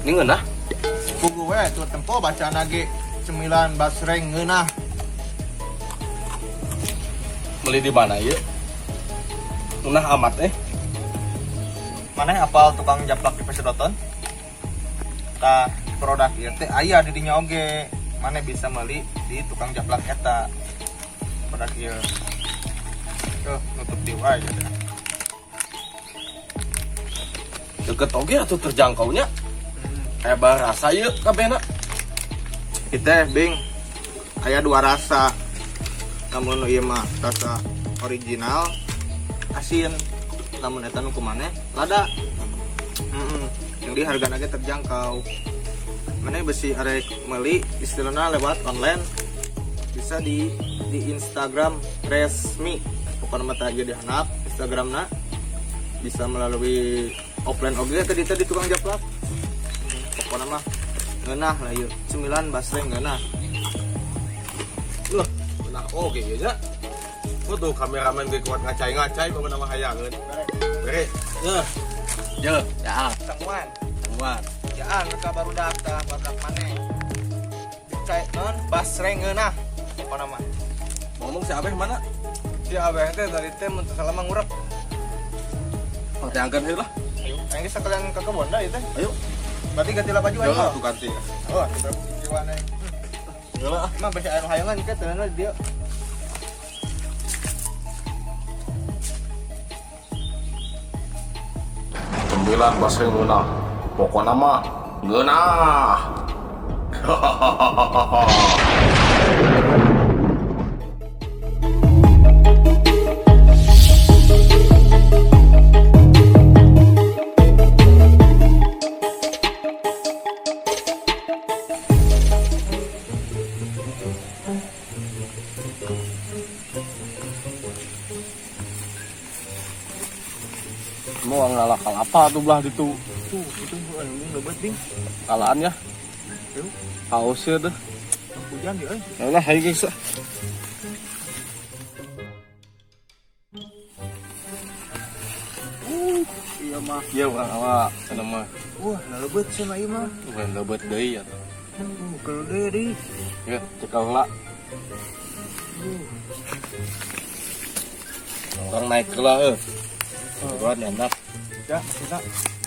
Ini ngeunah. Pugu we tuh tempo bacaan lagi cemilan basreng ngeunah. Beli di mana ieu? Ngeunah amat eh. Maneh apal tukang japlak di Pesedotan? Tah produk ieu teh aya di dinya oge. Maneh bisa meuli di tukang japlak eta. Produk ieu. Tuh, nutup di wae gitu. Deket oge atuh terjangkaunya. Aya rasa ieu kabehna. Kita bing aya dua rasa. Namun ieu mah rasa original asin. Namun eta nu kumaneh lada. Yang di hargana ge terjangkau. Maneh besi arek meuli istilahna lewat online bisa di Instagram resmi. Pokokna mah tah ieu dihandap Instagramna bisa melalui offline oge tadi tadi tukang japlak. Pokokna mah ngeunah lah ieu. Cemilan basreng ngeunah. Loh, ngeunah oge ieu nya. Tuh kameramen ge kuat ngacai-ngacai pokokna mah hayangeun. Bere. Yeuh. Yeuh, ya. Sanguan. Sanguan. Jaan ka barudak tah barudak maneh. Cai non basreng ngeunah. Pokokna mah. Ngomong si Abeh mana? Si Abeh teh dari teh mun teu salah mah ngurep. Teangkeun heula. Ayo, aing geus sakalian ka kebon da ieu teh. Ayo. Berarti ganti lah baju aing. Heula tuh ganti. Oh, kita jiwa aing. Heula. Mah besi anu hayangan ke teu dia. Cemilan basreng ngeunah. Pokona mah ngeunah. Mau ngalah kalapa tuh belah ditu. Tuh, itu anu lebat ding. Kalaan ya. Ayo. Haus ya tuh. Hujan ya euy. Lah hayu guys. Iya mah. Iya urang awak cenah mah. Wah, lebet cenah ieu mah. Bukan lebet deui atuh. Kalau deui. Ya, cekel heula. Orang naik heula euy. Buat nyandak. Ya, maksudna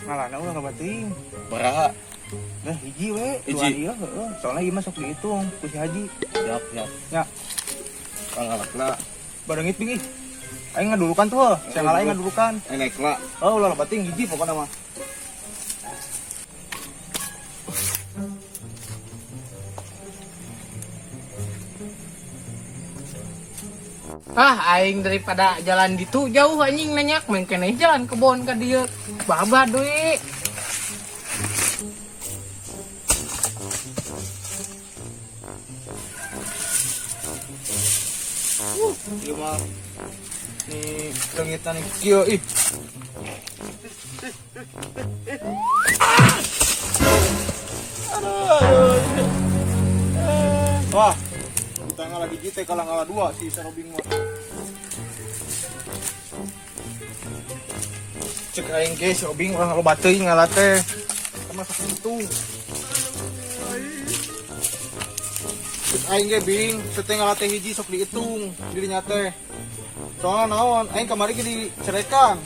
ngalana ulah kabating. Baraha? Nah, hiji we, Hiji. Dua ieu heeh. Soalna ieu mah sok dihitung ku si Haji. Siap, siap. Ya. Kang ngalakna. Barengit bing ih. Aing ngadulukan tuh, heuh. Saya ngalah aing ngadulukan. Aing naik heula. Oh, ulah bating hiji pokona mah. Ah, aing daripada jalan gitu jauh anjing nanyak main kene jalan kebon ka dieu. Babah deui. Ieu mah nih leungitan nih kieu ih. Aduh. Wah, kita ngalah hiji teh kalah ngalah dua si Sarobing mah. Cek aing ge si Obing urang loba teuing ngalah teh. Kita masuk situ. Cek aing ge bing, seteh ngalah teh hiji sok dihitung dirinya teh. Soalna naon, aing kamari ge dicerekan.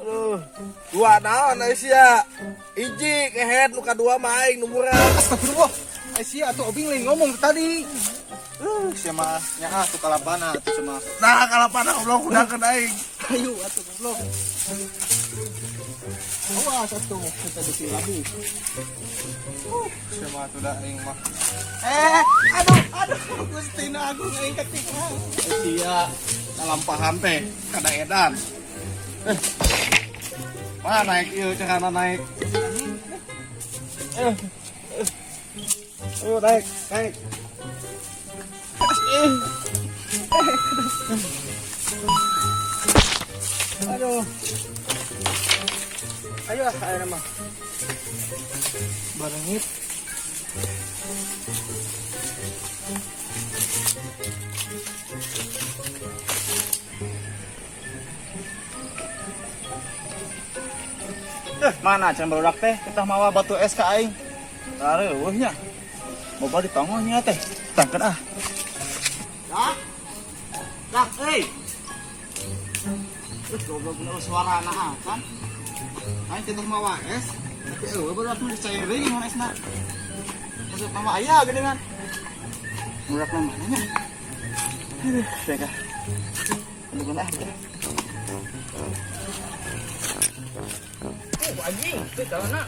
Aduh, dua naon ai sia. Hiji kehed nu kadua mah aing nu murah. Astagfirullah. Ai sia atuh Obing lain ngomong tadi. Sia mah nyaah atuh kalapana atuh sia mah. Nah, kalapana goblok hudangkeun aing. Ayo atuh goblok. Awas atuh kita besi labu. Sia mah atuh da aing mah. Aduh, aduh, Gustina agung aing katingal. Sia kalampahan teh kada edan. Mana naik ieu carana naik? Ayo naik, naik. Aduh. Ayo ah, ayo nama. Barengit. Mana can barudak teh kita mawa batu es ka aing. Areueuh nya. Boba ditongoh nya teh. Tangkeun ah. Dak. Dak euy. Goblok bener suarana ah kan. Aing teh mawa es, tapi eueuh barudak mah dicair deui mun esna. Maksud mama aya geuningan. Barudak mah mana nya? Aduh, teh. Aduh, ah. Oh, anjing, teh kana.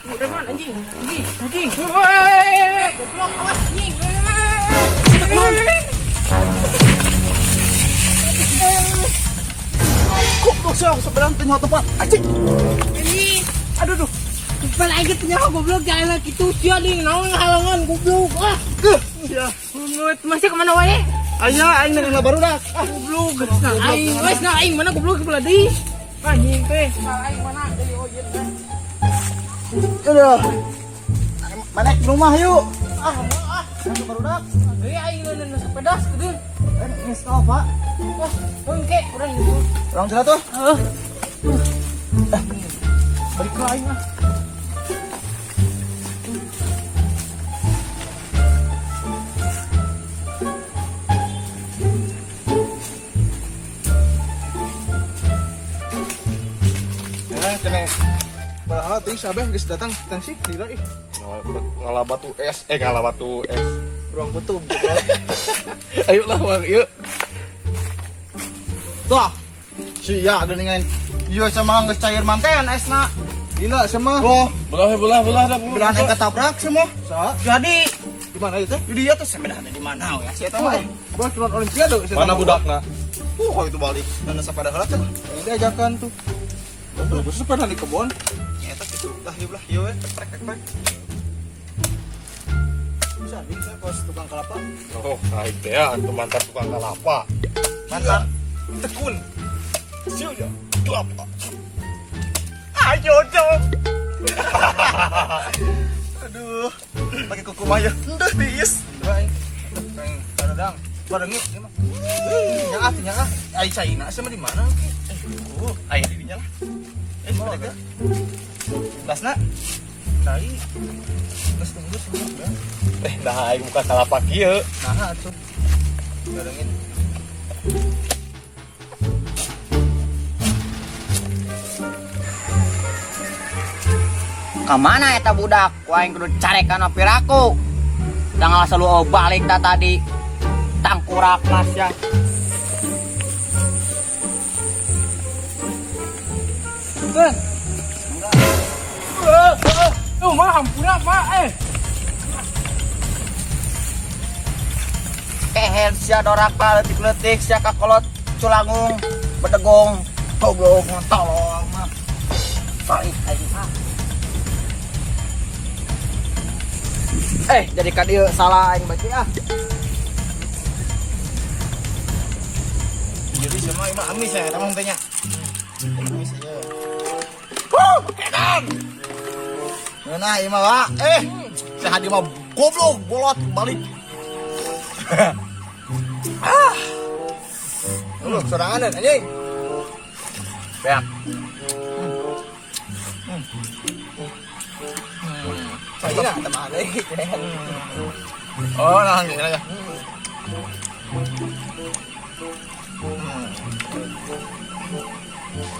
Udah man anjing. Anjing, anjing. Woi, goblok awas anjing. Goblok sia sebenarnya teh nyaho tempat. Anjing. Anjing. Aduh duh. Kepala aing teh nyaho goblok jalan kitu sia deui naon halangan goblok. Ah. Sia. Masih kemana wae? Aya aing nang barudak. Ah, goblok. Nah, aing wes nah aing mana goblok kepala deui. Anjing teh. Kepala aing mana deui oh ieu teh. Udah. Mana ke rumah yuk. Ah, mau ah. Nang barudak. Deui aing leuneuh sepeda kitu. Geus tau, Pak. Wah, engke urang gitu. Urang jalan tuh. Heeh. Balik ke aing ah. Ya, cenah. Padahal teuing sabeh geus datang tang sih lila ih. Ngalah batu es, ngalah batu es. Ruang kutub. Ayo lah, Bang, yuk. Tuh. Sia geuningan. Ieu sama geus cair manten esna. Gila sama. Oh, Belah belah dah. belah yang ketabrak semua. Sa. Jadi Di mana itu? Di dia tuh sepeda di mana ya? Si eta mah. Bos turun olimpiade. Mana budakna? Kok itu balik. Dan sepeda heula cenah. Ini diajakan tuh. Terus sepeda di kebon. Eta kitu dah ieu belah ieu we trek trek trek. Bisa bisa kos tukang kelapa. Oh, aing teh ya, antum mantan tukang kelapa. Mantan Tekun. Siu ya, kelapa. Ayo dong. Aduh, pakai kuku mah ya. Endah tiis. Coba aing. Aing kadang barengit ieu mah. Nyaah nyaah. Ai caina sama di mana? Aya di dinya lah. Sepeda teh. Basna Tai. Geus tunggu semua. Nah aing buka kelapa kieu. Nah, atuh. Barengit. Kemana eta budak? Ku aing kudu carekan piraku. Tanggal selalu balik ta tadi. Tangkurak mas ya. Tuh mah hampura Pak eh. Keher sia doraka leutik-leutik sia kakolot culangung bedegong goblok tolong mah. Balik aing ah. Jadi ka dieu salah aing baca ah. Jadi sama imah amis ya, eta mah teh nya. Amis ieu. Kedan. Nah, imah Pak. Sehat imah goblok bolot balik. Ah. Lu sorangan anjing. Beak. Saya teman deui. Oh, nah gini aja.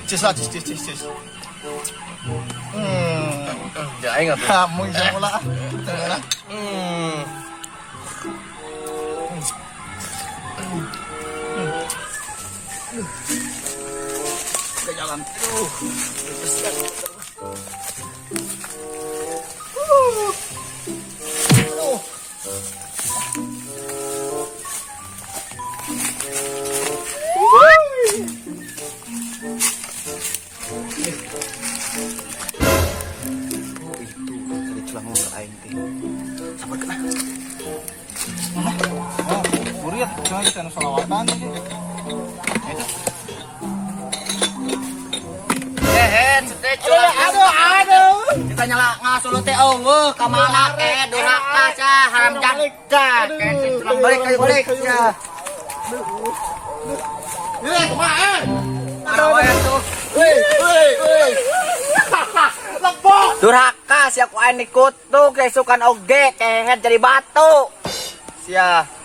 Cis lah, cis, cis, cis, cis. Ya aing atuh. Kamu bisa pula. Ke jalan. Itu tadi culangung ke aing teh. Sabar kena. Oh, buriat cuma bisa nu salawatan aja. Itu. Aduh, aduh. Kita nyala ngasulu teh eueuh ka mana ke duraka sia haram jadah. Balik ayo balik ya. Eh, kumaha eh? Aduh, tuh. Woi, woi, woi. Durhaka sia ku aing dikutuk, kesukan oge kehed jadi batu. Sia.